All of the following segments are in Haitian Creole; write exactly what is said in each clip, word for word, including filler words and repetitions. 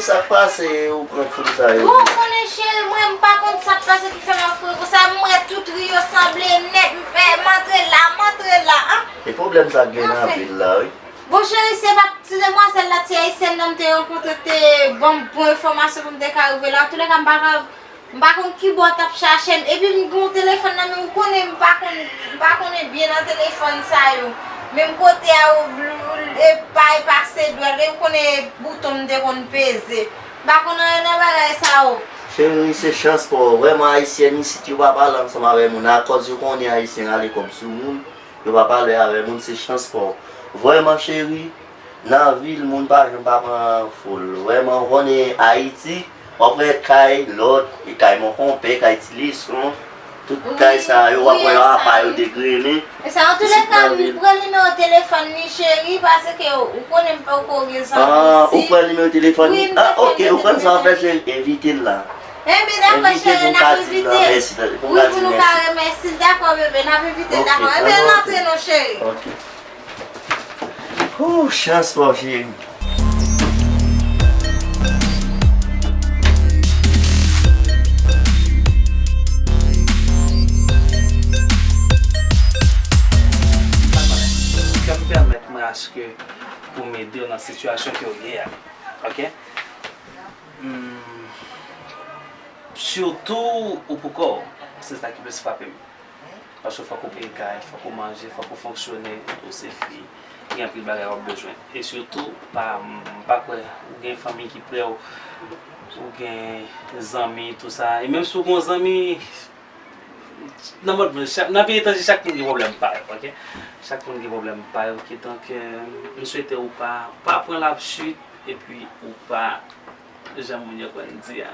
Sa k pase ou pran foul sa yo? Ou konnen cheri, mwen m pa konn sa k pase ki fè m ap kouri konsa, m wè tout ri yo sanble nèt, m fè m antre la, m antre la, an. E pwoblèm sa k gen nan vil la, wi. Bon cheri, se pa ti demwazèl la, ti ayisyèn nan m te rankontre te ban m bon enfòmasyon pou m te ka rive la. Antoulèka, m pa ka, m pa konn ki bò t ap chache m. Epi m gen yon telefòn nan men, ou konnen m pa konn, m pa konnen byen nan telefòn sa yo. Menm kote a, ou, e pa, e pase dwèt, e ou konnen bouton m te konn peze. M pa konn anyen nan bagay sa yo. Cheri, se chans pa w. Vrèman, ayisyèn isit, yo pa pale ansanm avè moun. Akòz yo konnen ayisyen rale kòb sou moun, yo pa pale avè moun, se chans pa w. Vrèman, cheri, nan vil, moun pa janm pa pran foul. Vrèman, ou konnen Ayiti, w ap wè kay lòt, e kay mon konpè, kay ti leson, tout kay sa yo, w ap wè yo apa, yo degrennen. E sa, antoulèka, m pran nimewo telefòn li, cheri, paske ou konnen m poko gen zanmi isit. Ah, ou pran nimewo telefòn li? Ah, ok, ou konn sa w ap fè, cheri, envite l la. Enben, dakò, cheri, n ap envite l. Wi, pou nou ka remèsye l, dakò, bebe, n ap envite l, dakò. Enben, n antre non, cheri. Ok. Ooh, chans pa w, cheri. Kè m pèmèt mwen aske pou m ede w nan sitiyasyon ke w ye a. Ok? Hmm. Sitou ou pou kò w. Se sa ki plis frape m. Paske fòk ou peye kay, fòk ou manje, fòk ou fonksyone, ou se fi, gen anpil bagay w ap bezwen. E sitou, pa, m pa kwè ou gen fanmi ki prè w, ou gen zanmi, tou sa. E menm si w gen zanmi, nan mond, nan peyi etranje, chak moun gen pwoblèm pa yo, ok? Chak moun gen pwoblèm pa yo, kidonk, euh, m swete ou pa, pa pran labsid, epi ou pa jan moun yo konn di a.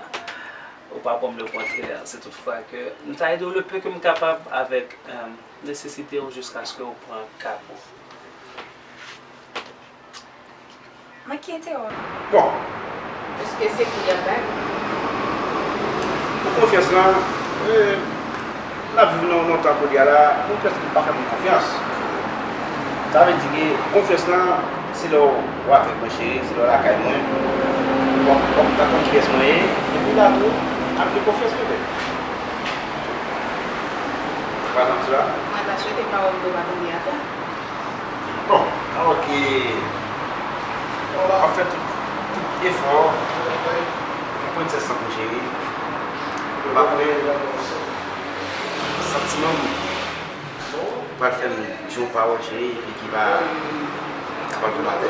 Ou pa pran m le kontrè, se tout fwa ke m ta ede w le pe ke m kapab avèk, euh, nesesite w jiskaske w pran ka pou. Mwen ki entewonp. Bon. Èske se pou y ap bay? Pou konfyans lan, euh, N ap viv nan yon tan kounye a la, moun prèske pa fè moun konfyans. Sa vle di ke konfyans lan, se lè w avèk mwen cheri, se lè w lakay mwen, w ap, w ap ka konn kiyès mwen ye, epi la tou, ap gen konfyans petèt. Ou pa janm di sa? Mwen ta swete pawòl mwen pa tonbe atè. Bon, alò ke w ap fè tout, tout efò pou pran sèns lan, cheri. M pa kwè santiman m pral fè m di yon pawòl, cheri, epi ki va, ki va tonbe atè.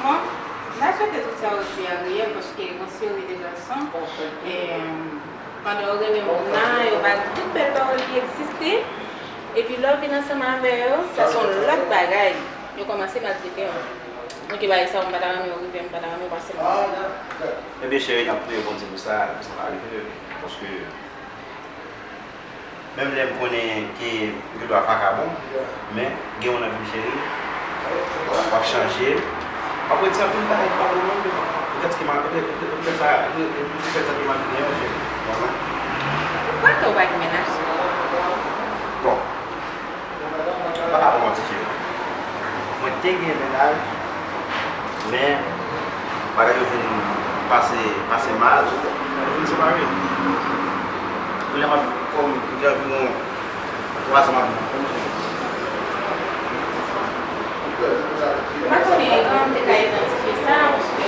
Bon, m ta swete tout sa w di a reyèl, paske yon seri de gason, e, pandan yo renmen moun nan, yo ba l tout bèl pawòl ki egziste. Epi lè w vin ansanm avè yo, sa se yon lòt bagay. Yo kòmanse maltrete w. Donk, e bagay sa yo, m pa ta renmen yo rive, m pa ta renmen yo pase m. Ebyen, cheri, n ap priye Bondye pou sa, pou sa pa rive. Paske, menm lè m konnen ke m gen dwa vakabon, men gen yon anvi, cheri, w ap chanje. W ap retire anpil bagay ki pa bon nan vi w. Petèt ki mal, petèt, petèt sa, petèt sa ki mal vini an, cheri. Ou konprann? Ou kwè ke w pa gen mennaj? Bon. M pa ka ba w manti, cheri. Mwen te gen mennaj, men bagay yo vin pase, pase mal, nou vin separe. Kounye a m ap, kòm, gen anviwon twa zan m ap viv ak yon moun. M pa konnen kòman m te ka idantifye sa, paske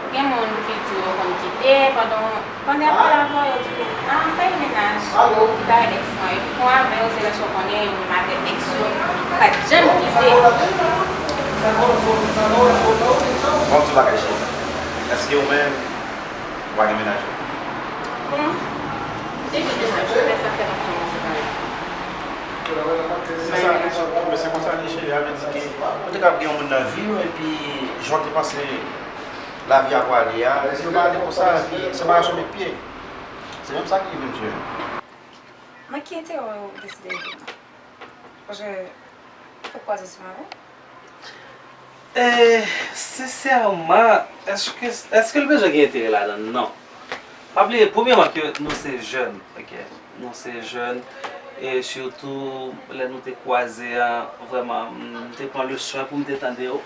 gen moun ki di yo konn kite pandan Pandan y ap pale avè w, yo di, "Ah, m pa gen mennaj." Ki bay èks mwen. Epi kon avè w, se lè sa w konnen yo menm avè èks yo pa t janm kite. Bon, ti bagay, cheri. Èske ou menm, ou pa gen mennaj? Bon, m te gen mennaj, men sa fè lontan nou separe. Se sa, men se konsa li, cheri, a vle di ke ou te ka gen yon moun nan vi w, epi jan w te panse lavi a pwale a, yo pa ale konsa, epi separasyon met pye. Se menm sa ki rive m, cheri. Nan ki enterè w deside ede m nan? Paske fòk kwaze sou mwen, wi. E, sensèman, èske, èske l bezwen gen enterè ladan l? Non. Pa bliye, premyèman, ke nou se jèn, ok? Nou se jèn, e sitou lè nou te kwaze a, vrèman, m te pran le swen pou m te tande w.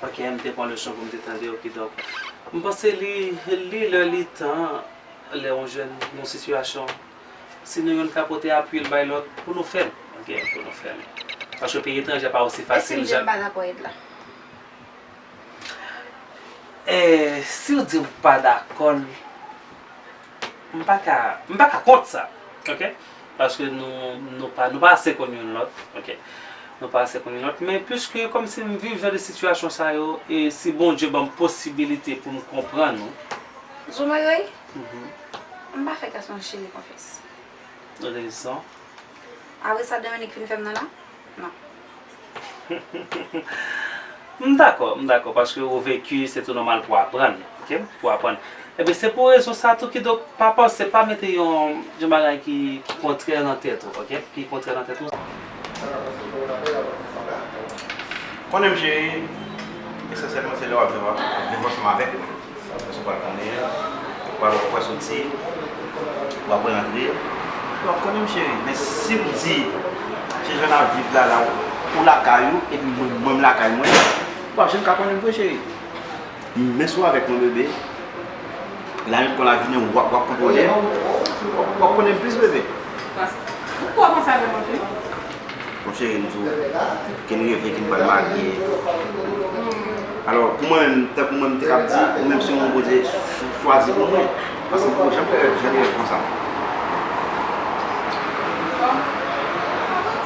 Ok, m te pran leson pou m te tande yo, kidonk, m panse li, li lè li tan, lè yon jèn nan yon sitiyasyon, si nou youn ka pote apui l bay lòt, pou nou fè l, ok, pou nou fè l. Paske peyi etranje pa osi fasil jan. E si m di m pa dakò l, m pa ka, m pa ka kont sa, ok? Paske nou, nou pa, nou pa ase konn youn lòt, ok? Nou pa ase konn youn lòt, men piske kòmsi m viv jan de sitiyasyon sa yo, e si Bondye ban m posibilite pou m konprann ou. Zoumarey, m pa fè gason cheri konfyans. Ou gen rezon. Apre sa Dominique fin fè m nan la? Non. M dakò, m dakò, paske ou veki, se tou nòmal pou aprann, ok? Pou aprann. Ebyen, se pou rezon sa tou, kidonk, pa panse, pa mete yon, yon bagay ki, ki kontrè nan tèt ou, ok? Ki kontrè nan tèt ou. Konnen m cheri, esansyèlman se lè w ap viv, ap viv ansanm avèk mwen. Paske w pral konnen, w pral wè soti, w ap rantre. W ap konnen m cheri. Men si m di, se jan n ap viv la, la, ou lakay ou, epi mwen, mwen m lakay mwen, w ap janm ka konnen m vre cheri. Men si w avèk mwen bebe, la menm kon la vini, w ap, w ap kontwole m, w ap, w ap konnen m plis bebe. Ou kwè konsa vre, mon cheri? Mon cheri, m di w, ke n reve ke n pral marye. Alò, pou mwen menm, tankou mwen, m te kab di, ou menm se yon Bondye chwazi pou mwen. Paske m poko janm fè jan de rèv konsa. Bon,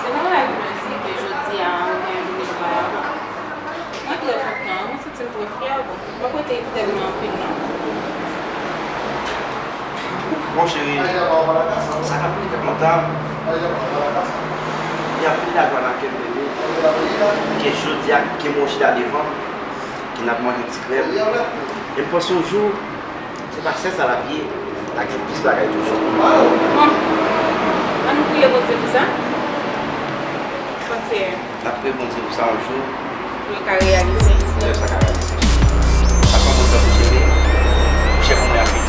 se pa maladi mwen si ke jodi a ou gen vini la. Mwen trè kontan, mwen santi m trè fyè, bon, m pa pote tèlman anpil non. Bon cheri, sa k ap rive kontan, gen anpil lajwa nan kè m bebe, ke jodi a ke mwen chita devan, ke n ap manje ti krèm. E m panse yon jou, se pa sèl sa l ap ye, l ap gen plis bagay toujou. Bon, ann nou priye Bondye pou sa. Paske N ap priye Bondye pou sa yon jou. Pou yo ka reyalize. Pou yo sa ka reyalize. Sa fè yon bon tan pou jere. Pou chèf mwen ap vini.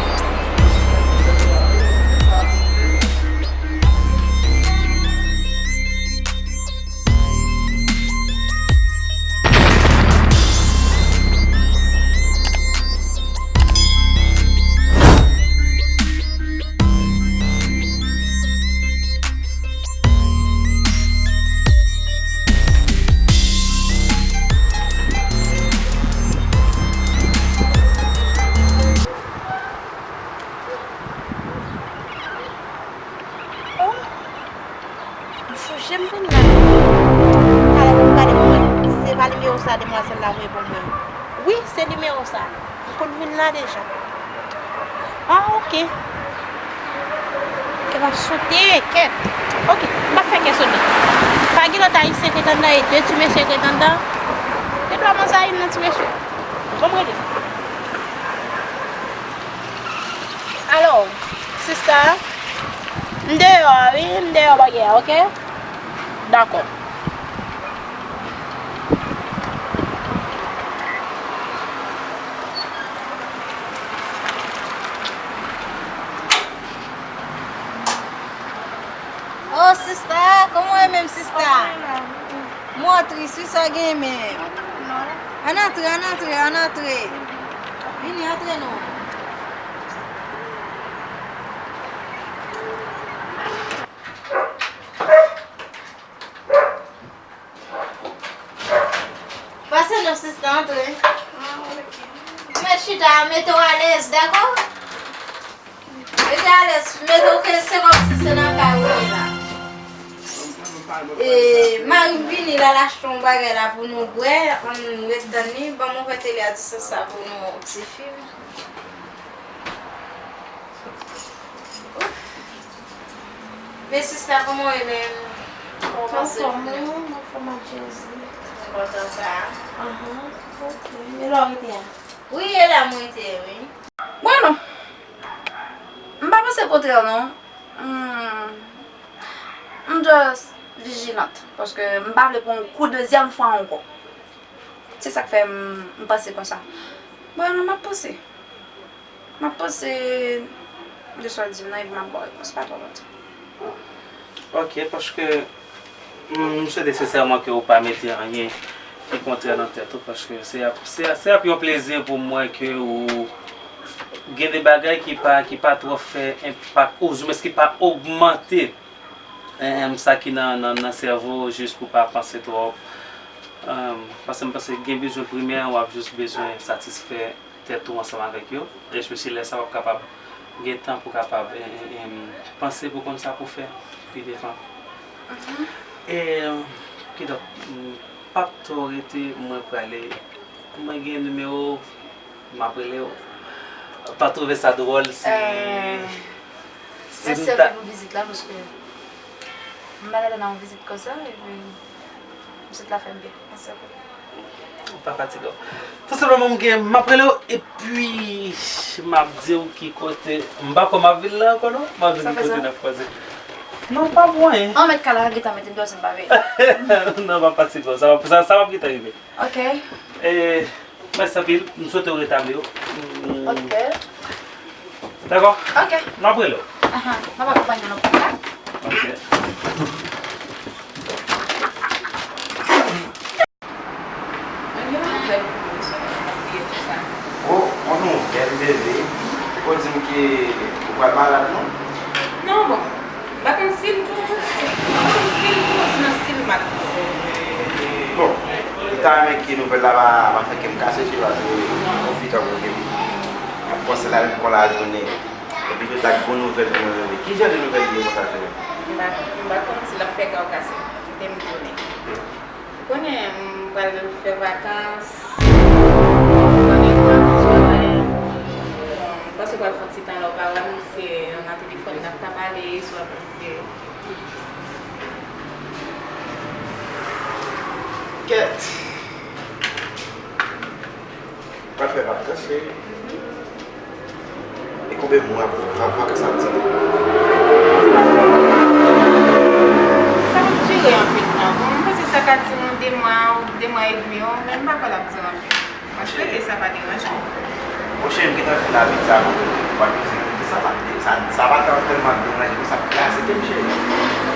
Oh! M sonje m vin la. Talè pou m gade pou mwen. Se pa nimewo sa demwazèl la voye ban mwen. Wi, se nimewo sa. M konn vin la deja. Ah, ok. Kè m ap sote, kèt. Ok, m p ap fè kè sote. Pa gen lòt ayisyen k ret anndan e de ti mesye k ret anndan. De twa manzay, youn nan ti mesye. Bon, m rele. Alo, sista, m deyò a, wi, m deyò baryè a, ok? Dakò. Oh, sista, kòman w ye menm, sista? Mwen tris, wi, sa w gen menm? Ann antre, ann antre, ann antre. Vini, antre non. Pase non, sista, antre. Mwen chita, mete w alèz, dakò? Mete w alèz, mete w ke se kòmsi se nan kay ou ye la. E, mari m vini la, l achte yon bagay la pou nou bwè, ann ret tann li, ban m ouvè tele a distans sa pou nou wè yon ti fim. Men sista, kòman w ye menm? Kòman w ye menm? Anfòm, wi, anfòm ak Jezi. Enpòtan sa. Ahan, ok. E la w rete a? Wi, e la m rete, wi. Mwen non. M pa panse kontrè non. Hmm. M just vijilant. Paske m pa vle pran yon kou dezyèm fwa ankò. Se sa k fè m, m panse konsa. Mwen non, m ap panse. M ap panse de sa w di m nan, epi m ap ba w repons pa twò lontan. Ok, paske, mm, m swete sensèman ke w pa mete anyen Okontrè nan tèt ou, paske se ap, se, se ap yon plezi pou mwen ke ou gen de bagay ki pa, ki pa twò fè enpak, ouzwens ki pa ogmante, em, sa ki nan, nan, nan sèvo w, jis pou pa panse twòp. Em, paske m panse gen bezwen primè, w ap jis bezwen satisfè tèt ou ansanm avèk yo. Espesye lè sa w ap kapab gen tan pou kapab, em, em, em, panse pou konn sa pou fè pi devan. Mhm. E, kidonk, m p ap twò rete, mwen prale. Mwen gen nimewo w, m ap rele w. Ou pa twouve sa dwòl si, euh, si m ta pou vizit la, paske m pa gentan nan yon vizit konsa, epi m sot la fè m byen. Mèsi anpil. Ou pa fatige w. Tou senpleman, m gen, m ap rele w, epi m ap di w ki kote, m pa kwè m ap vin la ankò, non? M ap di w ki kote n ap kwaze. Non, pa pou anyen. An, mèt kala gentan mete m deyò si m pa veye. Non, pa fatige w, sa va, sa, sa va gentan rive. Ok. E, mèsi anpil. M swete w retabli w. Mm. Ok. Dakò? Ok. M ap rele w. Ahan. M ap akonpanye w nan pòt la. Ok. Mwen gen yon nouvèl pou ou, se yon nouvèl pou ou sa. Oh, yon nouvèl, bebe. Ou di m ke ou pral malad, non? Non, bon. M pa konn si l pou ou, si, m pa konn si l pou ou, si nan si l mal pou ou. Bon, m ta renmen ke nouvèl la pa, pa fè kè m kase, se paske yon fi tankou w gen, ap panse l avèk m kon lajounen. Epi tout ak bon nouvèl pou mwen, bebe. Ki jan de nouvèl li ye konsa, cheri? M pa, m pa konn si l ap fè kè w kase. Kite m tounen. Ou konnen, m pral fè vakans. Ou konnen, m pral travay. Bon, m panse w pral fè yon ti tan la w pa wè m, se nan telefòn n ap ka pale, swa pase. Kèt. Pral fè vakans, cheri. E konbyen mwa pou va-, vakans ap dire? Sa p ap dire anpil non. Bon, m panse sa ka dire yon de mwa ou de mwa edmi, wi, men m pa kwè l ap dire anpil. Mwen swete sa pa deranje w. Bon, cheri, m gentan fin abitye avè w. Ou pa bezwen di sa, sa, sa pa t ap tèlman deranje, men sa ap kraze kè m, cheri.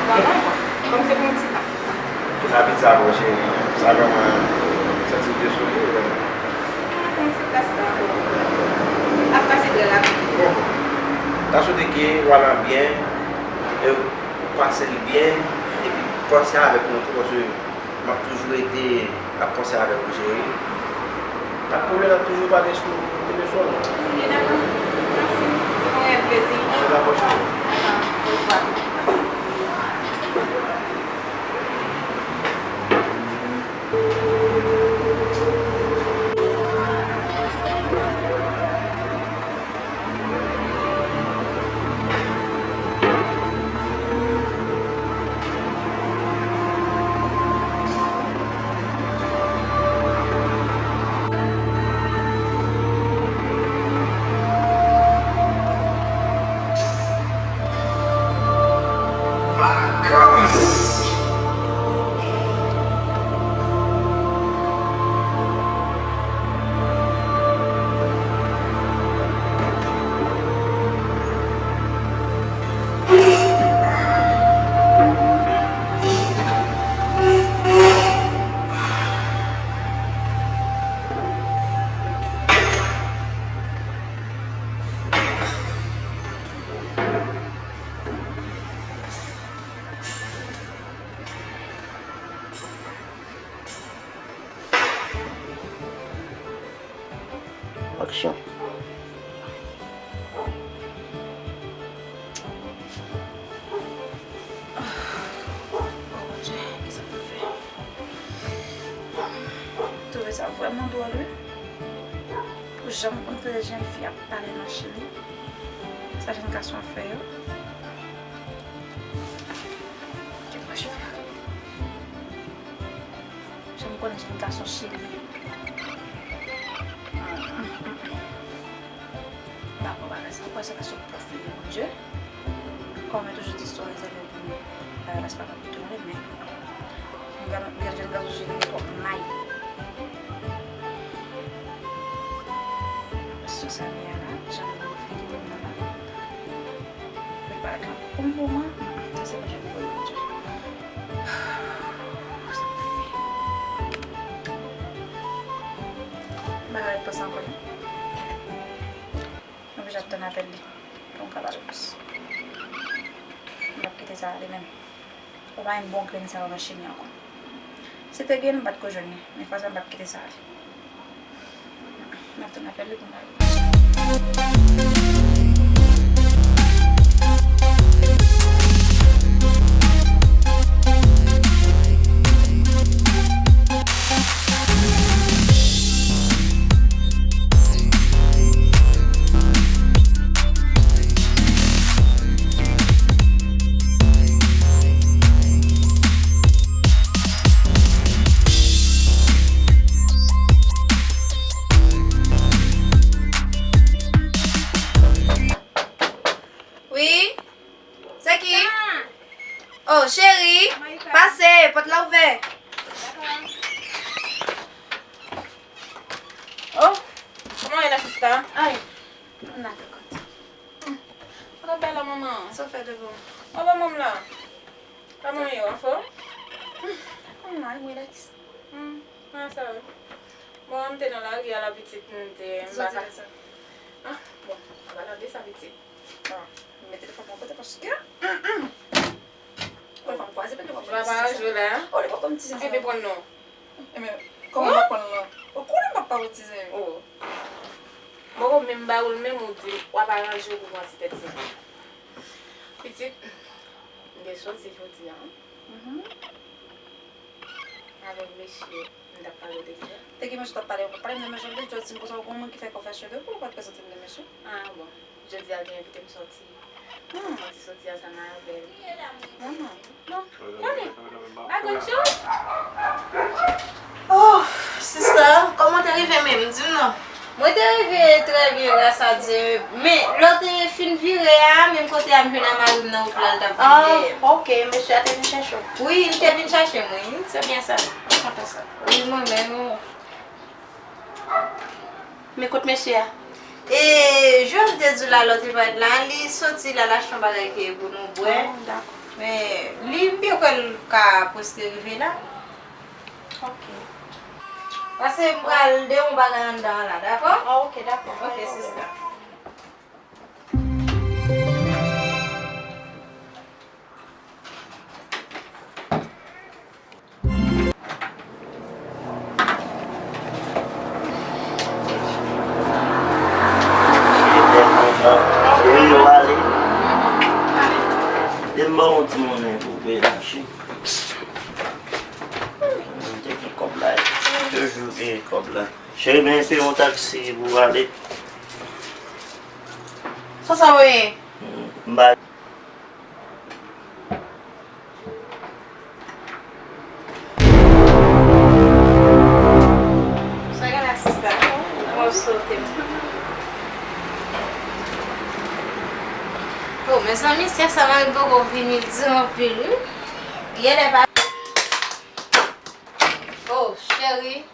Bon, bon, bon. Kòm se pou yon ti tan. Tout abitye avè w, cheri. Sa vrèman santi m desole, vrèman. Mwen konn se plas la ankò. Ap pase trè rapid. Bon. Ta swete ke w al an byen, e w pase l byen, epi panse avèk nou tou, paske m ap toujou rete, ap panse avèk ou, cheri. Pa t pwoblèm, n ap toujou pale sou telefòn. Ok, dakò. Mèsi. Se yon rèl plezi. Se dakò, cheri. Dakò. Orevwa. Vakans! Aksyon. Oh, Bondye, kisa pou fè? M twouve sa vrèman dwòl, wi. Pou jan m konn tande jèn fi ap pale nan Chili, sa jèn gason ap fè yo. Ke mwen fè? Jan m konnen jèn gason Chili. Dakò, bagay sa, kwè se paske pwofil li, Bondye. Kòm mwen toujou di, istwa rezève pou mwen, bagay la se pa pou tout moun, men m gen, m gen jèn gason Chili ki twòp may. Sou sa m ye a la, jan m figi m nan la. Mwen pa ka pou moman, sa se pa jan m voye Bondye. Sa m fè? Konsa ankò. M oblije ap tann apèl li pou m ka ba repons. M p ap kite sa ale menm. Ou pa yon bon grenn sa yo nan chimè ankò. Si te gen, m pa t ko jwenn li. Men fwa sa, m p ap kite sa ale. M ap tann apèl li pou m ale. Wi? Se ki? Oh, cheri, pase, pòt la ouvè. Oh, kòman w ye la, sista? Ay, m la kakòt. Ou ka bay la manman an. Sa w fè devan? Ou pa manm la? Kòman w ye, w anfòm? M la, m rilaks. Hmm, kòman sa ye? Bon, m te nan lari a la pitit, m te, m pa ka. Ah, bon, ou pa lave sa pitit. Ah, m met telefòn mwen kote paske. Telefòn kwaze, pete w ap pran ti zen. Ou pa pa jwe la? Oh, li pa pran ti zen. Ebyen, pran non. Ebyen, kòman m ap pran non? Ou konnen m ap pa pran ti zen. Oh. Bon, menm ba ou l menm, ou di w ap aranje w pou pran ti tèt zen. Pitit, m te soti jodi a. Mhm. Avèk mesye, m t ap pale w de kiyès? Te gen mesye w t ap pale, w pa t pale m de mesye, m te di w di m konsa, ou gen yon moun ki fè konfèsyon de pou ou pa t prezante m de mesye. Ah, bon. Jodi a, l te envite m soti. Hmm. M soti, soti ansanm avè l. Manman. Bon, konnen. Pa grann choz. Oh, sista, kòman w te rive menm? Di m non. Mwen te rive trè byen, gras a Dye. Men, lè w te fin vire a, menm kote a, m jwenn a mari m nan wout la, l t ap vin dèyè m. Ah, ok, mesye a te vin chèche w? Wi, li te vin chèche m, wi. Se byen sa. Mwen kontan sa. Wi, mwen menm. Men kot mesye a? E, jan m te di w la, lè w te parèt la, li soti la, l achte yon bagay ke pou nou bwè. Oh, dakò. Men, li, m byen kwè l ka prèske rive la. Ok. Paske m pral de yon bagay anndan an la, dakò? Ah, ok, dakò. Ok, sista. Wi, yo ale. Depi m ba w yon ti monnen pou w peye mache. Mwen te gen kòb la, toujou gen kòb la. Cheri, men peye yon taksi pou w ale. Sa sa w ye? M ba Sa gen la, sista? Kòman w sote m? Oh, mezanmi, chèf sa mari m poko vini di anpil, wi. Genlè pa. Oh, cheri.